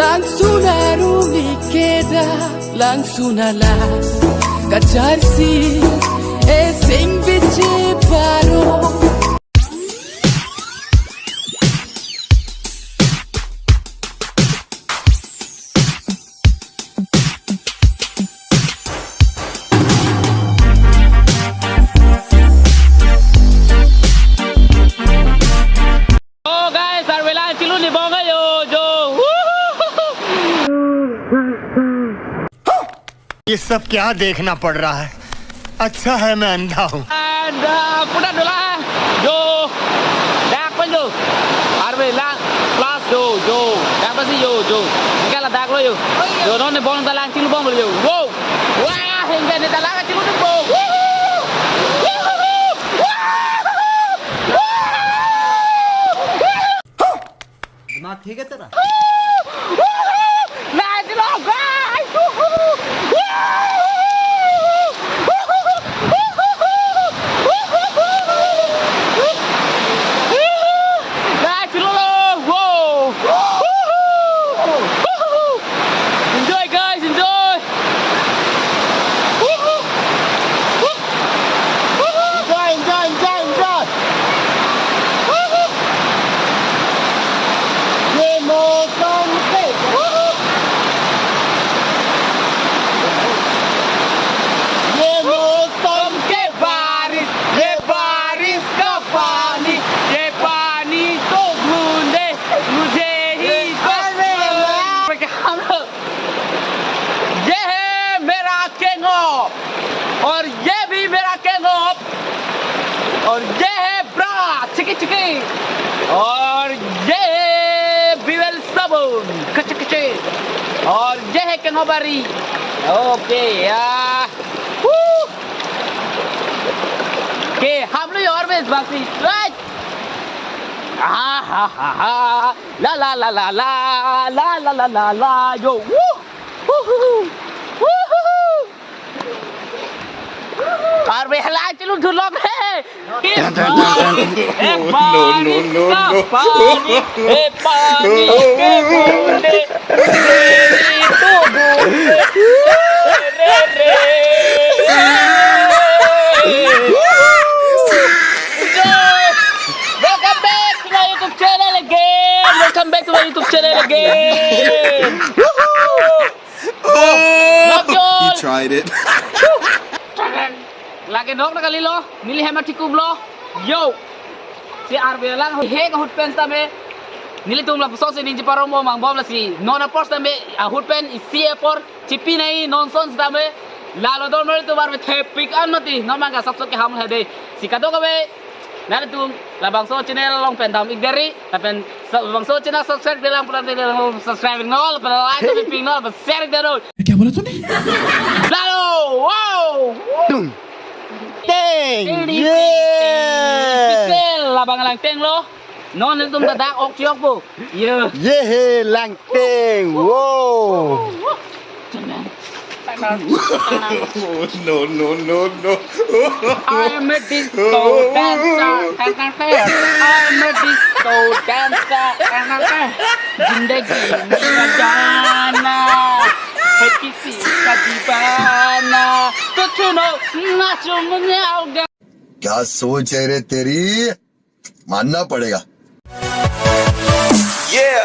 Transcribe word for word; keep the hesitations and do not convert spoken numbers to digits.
Langsun arum ni kedo, langsun alang kacharsi, eseng biche baro. Oh guys, arve lang chelun ni bong yo jo. Woohoo! ये सब क्या देखना पड़ रहा है? अच्छा है मैं अंधा हूँ। And uh, pura dola jo. Dak pen jo. Arve lang plus jo jo. Dak pasi jo jo. Kala dak lo yo. Jo non ni bong ta lang chelun bong lo yo. Wow. Wah, hingga ni ta lang chelun bong. Woohoo! Woohoo! Woohoo! दिमाग ठीक है तेरा? Enjoy, guys, enjoy. Enjoy, enjoy, enjoy, enjoy. ये मौसम के, ये मौसम के बारिश, ये बारिश का पानी, ये पानी तो बूंदे मुझे ही तो। ये है मेरा केंगोप और ये भी मेरा केंगोप और ये है ब्रा चिकी चिकी और ये है बिवेल साबुन कची कची और ये है केंगोबारी। ओके या। के हम लोग और भी इस बात से राइट। आ हा हा हा। La la la la la la la la la la yo. Woo! Woo-hoo-hoo! Woo-hoo-hoo! Arve lang chelun thulok he. एक बारिश का पानी, एक पानी के बूंदे, मेरी तो बूंदे, रे, रे, रे। Welcome back to my YouTube channel again. Welcome back to my YouTube channel again. Love you all. Tried it. Lake nok na kalilo, neli hem athikuplo. Yo. Si arve lang he ahut pen tame. Nelitum lapuson si ningje parom o mangbom lasi. Non apor tame ahut pen isi apor chipi nai non son tame. Lalo don mari tu bar me thepik an mati. Non mangga sab sok ke ham hade. Si kadokave. Nelitum labangso channel along pen dam ik deri, lapen sa-, labangso channel subscribe-det lang, pulang subscribe nol, pulang like, lapen ping nol, lapen share ik deri. Kya bola tune? Lalo, wow! Tung. Teng. Teng, teng, teng. Special labang lang teng lo. Non nelitum dadak ok chiok po. Ye. Ye he lang teng. Wow. No, no, no, no. I am a disco dancer. Tan, tan, tan. I am a disco dancer. Tan, tan, tan. जिंदगी मेरा गाना है किसी का दीवाना तो सुनो नाचो मुझे आओगा. क्या सोच है रे तेरी, मानना पड़ेगा. Yeah,